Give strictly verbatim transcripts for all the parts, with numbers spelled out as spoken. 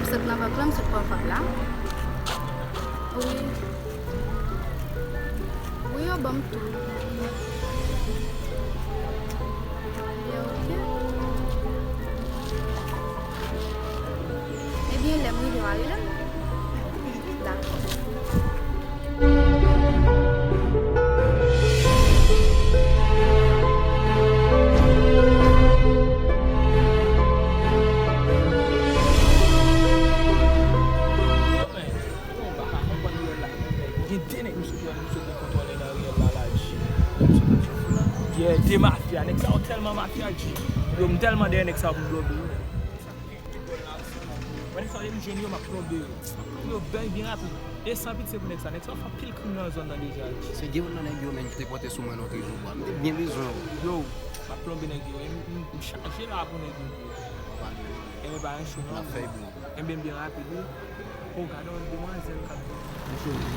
Sot nan vant lan, m sot pran vant la. Wi. Wi, yo ban m tou. Ebyen, oke. Ebyen, lè m rive, w a rele m. Dakò. Gen de nèg misye te wè misye te kontwole nan riyèl la, la, G. Misye te fou la. Yeah, de mafya. Nèg sa yo tèlman mafya, G. Yo, m tèlman dèyè nèg sa yo pou m bloke yo. Mwen, nèg sa yo, lè m jwenn yo, m ap plonbe yo. M ap plonbe yo byen, byen rapid. E san pitye pou nèg sa. Nèg sa yo fè anpil krim nan zòn nan deja, G. Se gen youn nan nèg yo menm ki te pote sou mwen nan trezò bwa. M te byen bezwen w. Yo, m ap plonbe nèg yo. E m, m, m chaje la pou nèg yo. E men pa yon cho, non. N ap fè bro. Enben, byen rapid, wi. O, gade yon demwazèl k ap vini.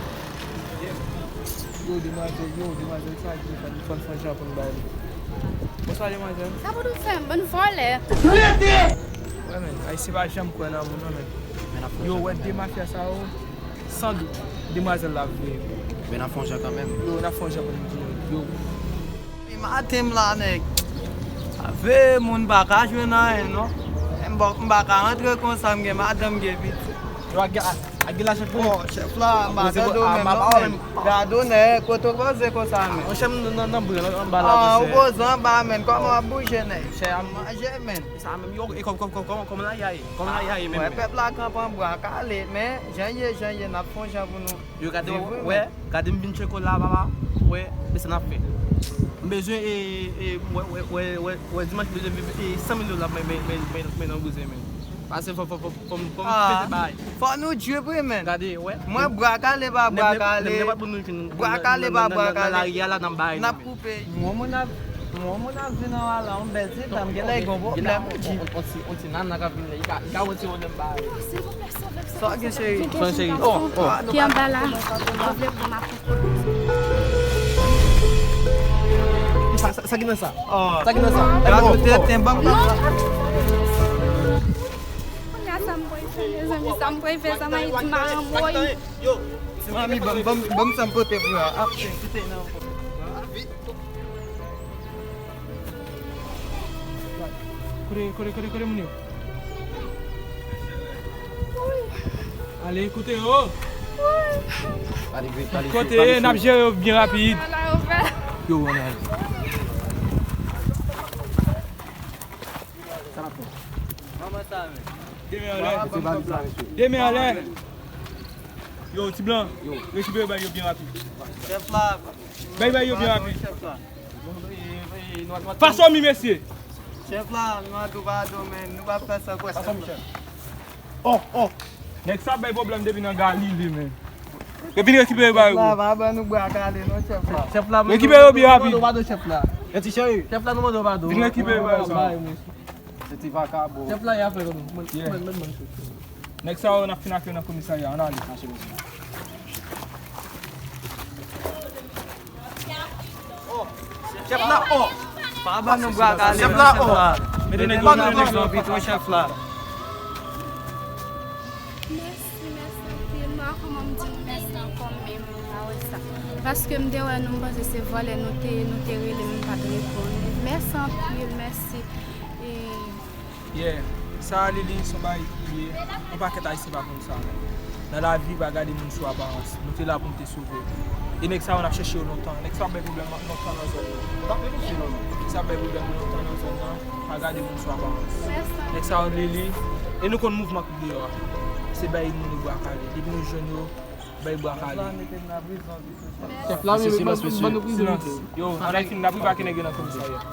Yo, demwazèl, yo, demwazèl sa di fò n, fò n fè jan pou n ba li. Bonswa, demwazèl. Sa pou nou fè m, bann vòlè. Wè, men, Ayisyen pa janm kwè nan moun, non, men. Yo, wè, de mafya sa yo, san dout, demwazèl la ap vini. Men n ap fè yon jan kanmenm. Yo, n ap fè yon jan pou n di yo. Depi maten m la, nèg. Sa vle moun pa ka jwenn anyen, non. M pa, m pa ka rantre konsa, m gen madanm, m gen pitit. Yo, ak, ak, ak gen lajan pou... Oh, chèf la, m pa tande w menm, non, men. Gade w, nèg, kote w poze konsa, men? Monchè, m nan, nan, nan bri, nan, anba la, monchè. Ah, ou poze anba, men. Kòman w ap bouje, nèg? Monchè, a manje, men. Sa menm, yo, e kòm, kòm, kòm, kòman, kòman la ye? Kòman la ye menm, men? Wè, pèp la kanpe an bwa kale, men jan ye, jan ye, n ap fè yon jan pou nou. Yo, gade, wè, gade m vin tcheke w la, papa. Wè, men sa n ap fè. M bezwen, e, e, wè, wè, wè, wè, wè, dimanch m bezwen, e, san mil dola, men, men, men, men, men nan bouzen, men. Pase fò, fò, fò, fò, fò m fete bay. Fò nou djib, wi, men. Gade, wè. Mwen, bwa kale pa bwa kale. Bwa kale pa bwa kale. Nan lari a la, n ap bay. N ap koupe. Yon moun ap, yon moun ap vin anwa la, yon bèl ti dam, genlè gen yon pwoblèm, wi. On, on, on ti, on ti nana k ap vin la, li ka, li ka wè ti pwoblèm ba. Sa w gen, cheri? Sa, cheri? Oh, oh. Ki anba la? Ou vle pran m ak yon kote? Sa, sa, sa ki nan sa? Oh. Sa ki nan sa? Gade tenten, ban m. Kounye a sa m pral fè, mezanmi, sa m pral fè, sa m a di m a anmwey. Manmi, ban m, ban m, ban m sa m pote pou yo a. Ap, se, se te nan. Kote, kote, kote, kote moun yo? Ale, kote yo. Kote, n ap jere yo byen rapid. Yo, ann ale. Sa n ap fè? Manman sa, men. De men anlè. De men anlè. Yo, ti blan. Yo. Rekipere bay yo byen rapid. Chèf la. Bay, bay yo byen rapid. Chèf la. Fason mi, mesye. Chèf la, nou an tou padon, men nou pa fè sa kwè chèf la. Oh, oh. Nèg sa bay pwoblèm depi nan Galile, men. Yo vin rekipere bay yo. Chèf la, pa ban nou bwa kale, non, chèf la. Chèf la, rekipere yo byen rapid. Padon, chèf la. Yon ti cheri. Chèf la, nou mande w padon. Vin rekipere bay yo sa. Se ti vakabon. Chèf la, y a fè nou. Mwen, mwen, mwen, mwen. Nèg sa yo, n ap fin ak yo nan komisarya. Ann ale. Mache, mesye. Chèf la, oh! Pa ban nou bwa kale, non, chèf la. Mete nèg yo, mete nèg yo. Pito, chèf la. Mèsi, mèsi anpil. M pa wè kòman m di nou mèsi ankò, men m pa wè sa. Paske m te wè nou, m panse se vòlè nou te, nou te rele m, m pa t reponn. Mèsi anpil, mèsi. E Yeah. Sa a, Lili, se yon bagay ki ye. Yon pakèt Ayisyen pa konn sa, non. Nan lavi, pa gade moun sou aparans. Nou te la pou n te sove. E nèg sa yo, n ap chèche yo lontan. Nèg sa ap bay pwoblèm lontan nan zòn nan. Nèg sa ap bay pwoblèm lontan nan zòn nan. Pa gade moun sou aparans. Nèg sa yo, Lili. E nou konn mouvman k deyò a. Se bay moun yo bwa kale. Depi nou jwenn yo, bay bwa kale. Chèf la, men, ban nou, ban nou prizon. Silans. Yo, ann al fin, n ap rive ak nèg yo nan komisarya.